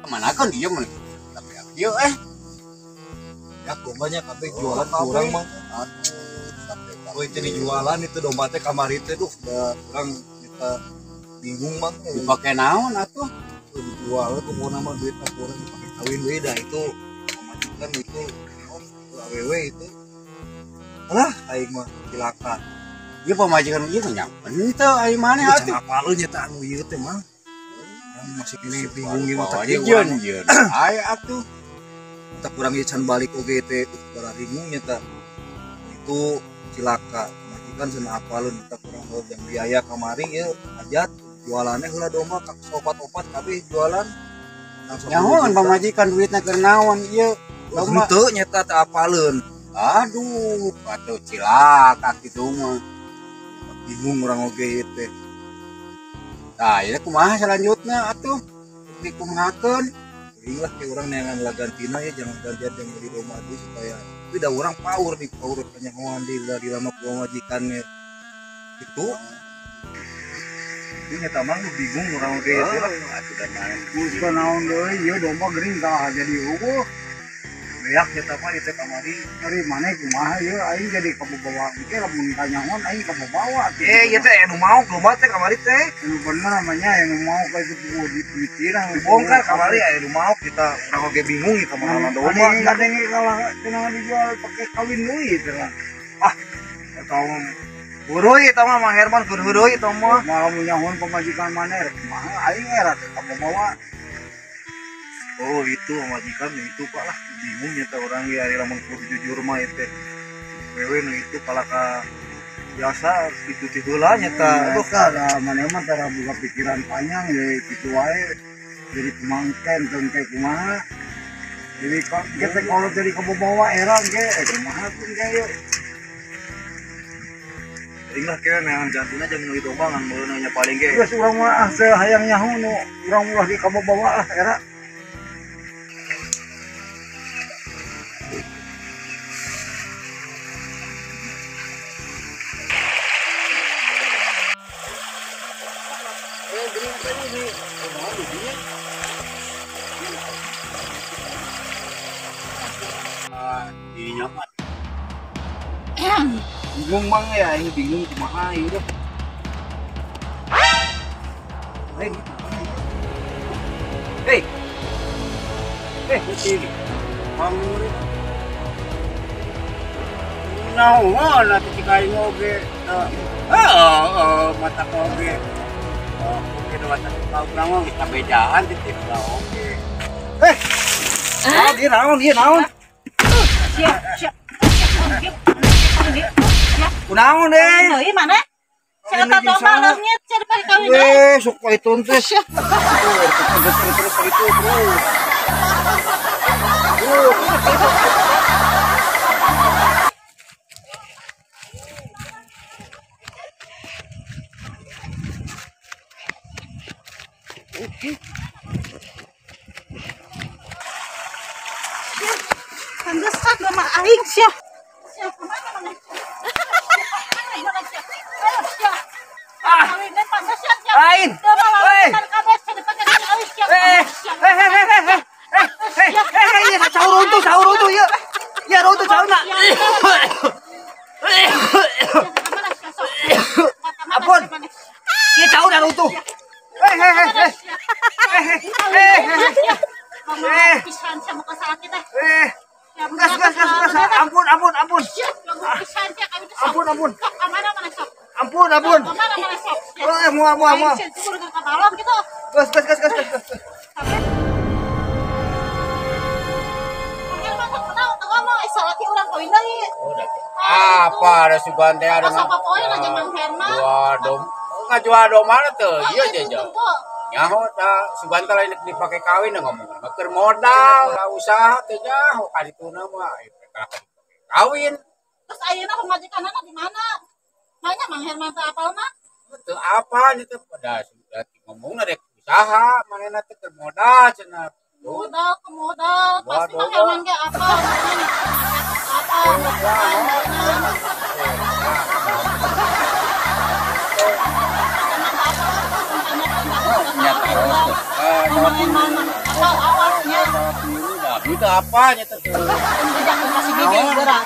Mana kan dia mah tapi ieu Ya dombanya kabeh jualan kurang mah. Aduh, oh itu dijualan itu domba teh kamari teh duh da urang kita bingung mah. Dipake naon atuh? Dijual pokona mah duitna kurang dipake kawin we dah itu pamajikan itu naon itu awewe itu. Alah aing mah cilaka. Ieu pamajikan ieu mah nyampen teu aing maneh atuh. Cenah nya teh anu ieu teh mah. Masih kini bingung gimana tak jeun jeun. Aing atuh tak kurang can balik oge teh bara bingung nya itu cilaka pamajikan cenah apaleun tak kurang jang biaya kamari ieu hajat jualannya heula domba ka opat-opat kabeh jualan. Nyahoan pamajikan duitna keur naon ieu domba henteu nyeta teu apaleun. Aduh, atuh cilaka kitu mah. Bingung urang oge teh. Tah, ieu kumaha selanjutnya atuh? Dikumahakeun? Lah ke orang neangan lagantina ya jangan gantian yang beli domba deui supaya tapi da urang paur di paur kanyahoan di dari lama pamajikannya itu. Ini nyata mah bingung urang oge teh lah atuh da naon. Geus naon deui ieu domba geuning tah jadi eueuh. Beak nyata mah ieu teh kamari. Ari maneh kumaha ieu aing jadi kabawa engke lamun kanyahoan aing kabawa. Ieu teh anu maok domba teh kamari teh. Anu bener namanya anu maok ka itu dipikirang dibongkar kamari aya nu maok kita urang oge bingung ieu kamana domba. Ani ngadenge kalah cenah dijual pake kawin deui teh lah. Ah, eta heureuy eta mah Mang Herman keur heureuy eta mah. Malah mun nyahoan pamajikan maneh rek kumaha aing era teh kabawa. Oh itu pamajikan itu Pak lah bingung nyata orang ya ari lamun kudu jujur mah ieu teh. Wewe nu itu kalaka biasa kitu ti heula nyata. Aduh kada maneh mah tara buka pikiran panjang ya kitu wae. Jadi kumangken teu teh kumaha. Jadi kita kalau jadi kabawa era ge kumaha pun ge yeuh. Aing lah kira neangan gantina jang meuli domba ngan meureun nya paling ge. Geus urang mah ah teu hayang nyaho nu urang ulah di kabawa ah era. Bingung mang ya, ini bingung kumaha ieu deh. Hei. Hei, sini. Mang murid. Naon atuh cik aing oge. Heeh, mata oge. Oh, oge mata urang mah geus bejaan titip lah oge. Hei. Naon ieu naon ieu naon? Siap, siap. Kunaon deh? Deui mana? Sia eta domba leungit sia dipake kawin deui. Weh, sok paitun teh. Terus terus itu terus. Pantesan domba aing sia. Sia kumaha maneh? Lain. Sahur runtuh ya. Ya runtuh sahurna. Ampun. Ieu sahurna runtuh. Gas gas gas ampun ampun ampun. Ampun ampun. Ampun ampun. Oh, mual mual mual. Gas gas gas gas gas. Apa ada sugan teh ada mah. Dua dom. Ngajual domba teu ieu jejo. Nyaho ta sugan teh lain dipake kawin ngomong. Keur modal usaha teh nyaho ka dituna mah kawin. Terus ayeuna pamajikanna di mana? Nanya Mang Herman teh apal mah? Teu apa nya teh pada sudah ngomongna rek usaha manehna teh keur modal cenah. Modal ke modal pasti Mang Herman ge apal. Apa? Apa? Itu apa nya teh? Jangan kasih gigi berat.